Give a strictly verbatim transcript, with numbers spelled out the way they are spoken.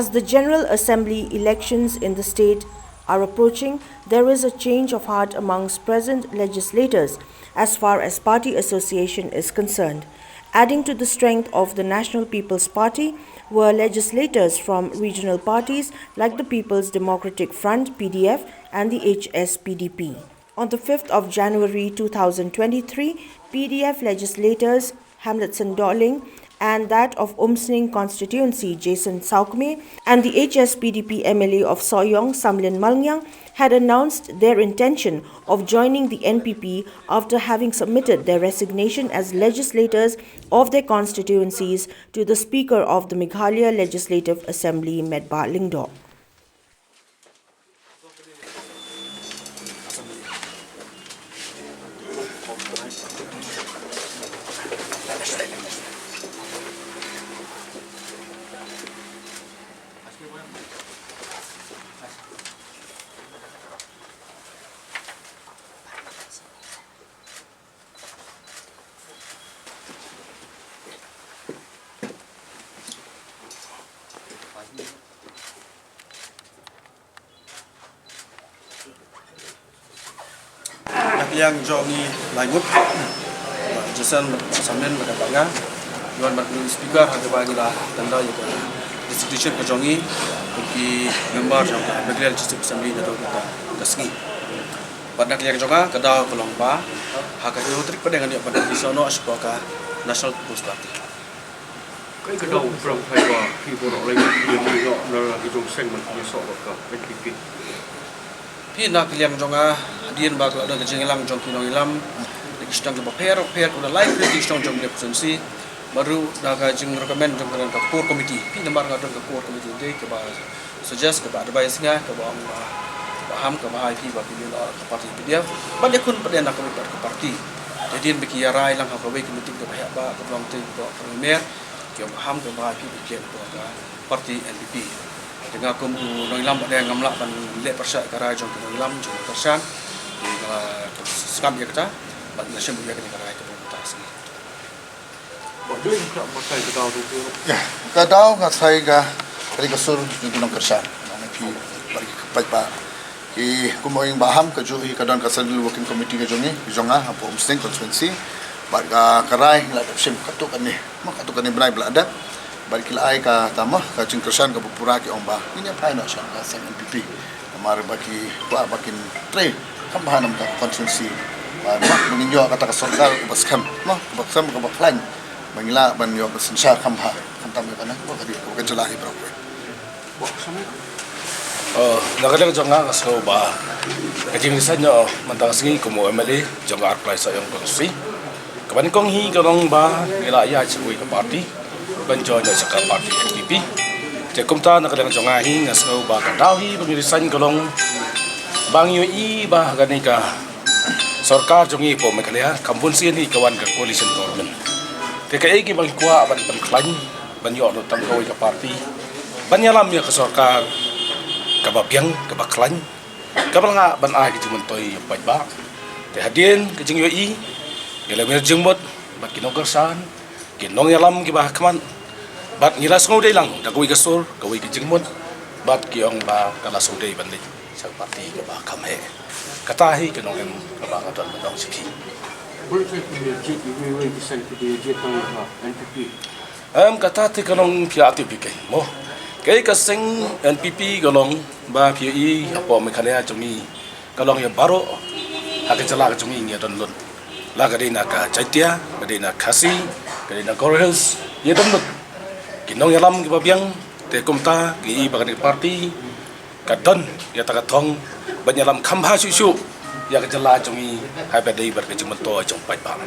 As the General Assembly elections in the state are approaching, there is a change of heart amongst present legislators as far as party association is concerned. Adding to the strength of the National People's Party were legislators from regional parties like the People's Democratic Front, P D F, and the H S P D P. On the fifth of January two thousand twenty-three, P D F legislators Hamletson Dohling and that of Umsning constituency, Jason Sawkmie, and the H S P D P M L A of Sohiong, Samlin Malngiang, had announced their intention of joining the N P P after having submitted their resignation as legislators of their constituencies to the Speaker of the Meghalaya Legislative Assembly, Metbah Lyngdoh. Na ka liang jong ngi lai ngut, Jason, Samlin bad nga, ïa u ban wan ban ïa u speaker ha kaba ngi la tender ïa ka resignation ka jong ngi kum ki member jong ka Meghalaya Legislative Assembly naduh mynta ka sngi. Bad na ka liang jong nga ka daw ka long ba ha ka hynñiew tarik pat ngan ïoh ban ïasnoh noh shapoh ka National People's Party. Kaei ka daw u pyrshang ba ki baroh lai ki ïa mih noh na la ki jong seng ban ïasoh bad ka N P P? Phi, na ka liang jong nga, hadien ba ka la don ka jingïalang jong ki nongïalam na ki shnong kiba pher pher, kiba don lai pher ki shnong jong ka constituency, bad ruh da ka jingrecommend jong ka core committee. Phi, namar nga don ka core committee dei kaba suggest, kaba advice nga, kaba ong ba, ba ham, kaba hai phi ba phi ïa la ka party P D F. Bad ïakhun pat ïa na kawei pat ka party. Te hadien ba ki ïa rai lang ha kawei ka meeting kaba heh ba, kaba long te kaba, kaba mer, ki ong ba ham, kaba hai phi ba ki ïa ka party N P P. Te nga kum u nongïalam bad ngam lah ban leh pyrshah ka rai jong ki nongïalam jong ka kyrshan. Te nga sngap ïa kata bad nga shim ïa kane ka rai kaba mynta ka sngi. Ba dei ka ba kai ka daw tu. Ïa, ka daw nga tharai ka, ka dei ka sur jong ki nongkyrshan. Nang ki bad ki paidbah. Ki kum ong ba ham, kajuh hi ka don ka central working committee ka jong ngi, ka jong nga, hapoh Umsning constituency. Bad ka, ka rai ngi la dep shim katto katne. Mo, katto katne bnai ba la dep. Bad ki la ai kata mo, ka jingkyrshan kaba pura, ki ong ba ngin ïa phai noh sha ka seng N P P. Namar ba ki kwah ba kin trei kham bha na ka constituency. Bad mo, ba ngin ïoh kata ka sorkar kaba skhem, mo, kaba skhem, kaba khlaiñ. Ba ngin lah ban ïoh ka synshar kham bha, khamtam ïa kane, mo, ka dei ka jylla hi baroh. Oh, na ka liang jong nga, nga sngew ba ka jingresign jong nga mynta ka sngi kum u M L A jong ka Arphlei Sohiong constituency, kaba nyngkong hi ka long ba ngi la ïaid sha kawei ka party ban join sha ka party N P P. Te kumta na ka liang jong nga hi nga sngew ba ka daw hi ba ngi resign ka long ba ngi ïohi ba ha kane ka sorkar jong ngi hapoh Meghalaya kam bun sien hi ka wan ka coalition government. Te kaei kaba ngi kwah ban pynkhlaiñ ban ïoh lut tang kawei ka party ban ïalam ïa ka sorkar kaba biang, kaba khlaiñ, kaba la ngah ban ai ka jingmyntoi ïa u paidbah. Te hadien ka jingïohi, ïa la mir jingmut bad ki nongkyrshan, ki nongïalam kiba ha khmat, bad ngi la sngewdei lang da kawei ka sur, kawei ka jingmut, bad ki ong ba ka la sngewdei ban leit sha ka party kaba kham heh. Kata hi ka nongrim kaba nga don ban ong sha phi. Balei phi ïa jied iwei iwei ki seng, phi ïa jied tang ïa ka N P P? Em, kata te ka long phi ïa tip hi keiñ mo. Kaei ka seng N P P ka long ba phi ïohi hapoh Meghalaya jong ngi ka long ïa baroh ha ka jylla ka jong ngi ngi ïa don lut. La ka dei na ka Jaiñtia, ka dei na Khasi, ka dei na Garo Hills, ïa don lut ki nongïalam kiba biang. Te kumta ngi i ba kane ka party ka don ïa kata ka thong ban ïalam kham bha shuh shuh ïa ka jylla jong ngi, haba dei bad ka jingmyntoi jong u paidbah.